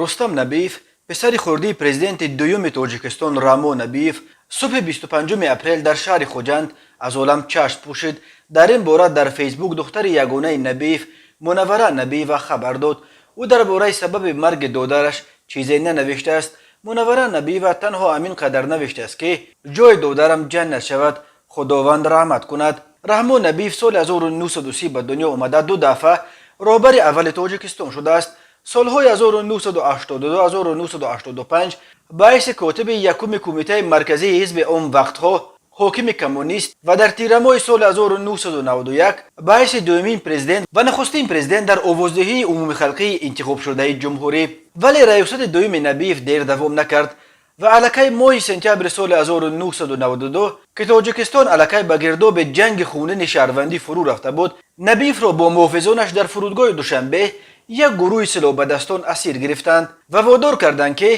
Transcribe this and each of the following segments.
Рустам Набиев, писари хурдии президенти дуюми Тоҷикистон Раҳмон Набиев, субҳи 25 апрел дар шаҳри Хуҷанд аз олам чашм пӯшид. Дар ин бора дар Фейсбук духтари ягонаи Набиев, Мунаввара Набиева, хабар дод. Ӯ дар бораи сабаби марги додараш чизе нанавиштааст. Мунаввара Набиева танҳо ҳамин қадар навиштааст, ки ҷои додарам ҷаннат шавад, Худованд раҳмат кунад. Раҳмон Набиев соли 1930 ба дунё омада, ду дафъа роҳбари аввали Тоҷикистон шудааст: солҳои 1982-1985 ба ҳайси котиби якуми Кумитаи Марказии ҳизби он вақтҳо ҳокими коммунист ва дар тирамоҳи соли 1991 ба ҳайси дуюмин президент ва нахустин президент дар овоздиҳии умумихалқии интихобшудаи ҷумҳурӣ. Вале раёсати дуюми Набиев дер давом накард ва аллакай моҳи сентябри соли 1992, ки Тоҷикистон аллакай ба гирдоби ҷанги хунини шаҳрвандӣ фурӯ рафта буд, Набиевро бо муҳофизонаш дар фурудгоҳи Душанбе як гурӯҳи силоҳбадастон асир гирифтанд ва водор карданд, ки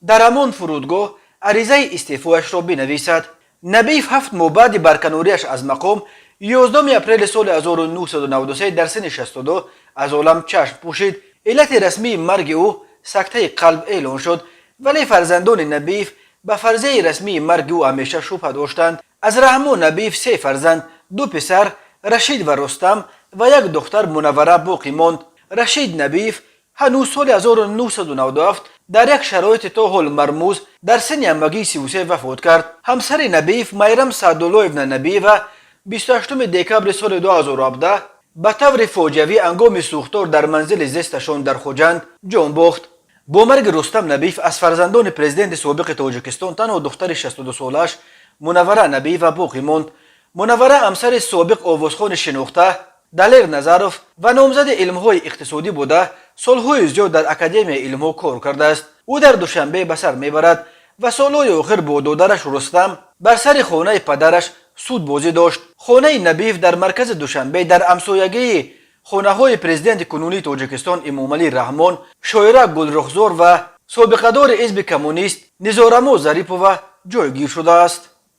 дар ҳамон фурудгоҳ аризаи истеъфояшро бинависад. Набиев 7 моҳ баъди барканориаш аз мақом, 11 апрели соли 1993 дар синни 62 аз олам чашм пӯшид. Иллати расмии марги ӯ сактаи қалб эълон шуд, вале фарзандони Набиев ба фарзияи расмии марги ӯ ҳамеша шубҳа доштанд. Аз Раҳмон Набиев се фарзанд: ду писар, Рашид ва Рустам, ва як духтар, Мунаввара, боқӣ монд. Рашид Набиев ҳанӯз соли 1997 дар як шароити то ҳол мармуз дар синни ҳамагии 33 вафот кард. Ҳамсари Набиев, Майрам Саъдуллоевна Набиева, 28 декабри соли 2017 ба таври фоҷиавӣ ҳангоми сӯхтор дар манзили зисташон дар Хуҷанд ҷон бохт. Бо марги Рустам Набиев аз фарзандони президенти собиқи Тоҷикистон танҳо духтари 62-солааш Мунаввара Набиева боқӣ монд. Мунаввара ҳамсари собиқ овозхони шинохта Далер Назаров ва номзади илмҳои иқтисодӣ буда, солҳои зиёд дар Академияи илмҳо кор кардааст. Ӯ дар Душанбе ба сар мебарад ва солҳои охир бо додараш Рустам бар сари хонаи падараш судбозӣ дошт. Хонаи Набиев дар маркази Душанбе дар ҳамсоягии хонаҳои президенти кунунии Тоҷикистон Эмомалӣ Раҳмон, шоира Гулрухзор ва собиқадори ҳизби коммунист Низорамо Зарипова ҷойгир шудааст.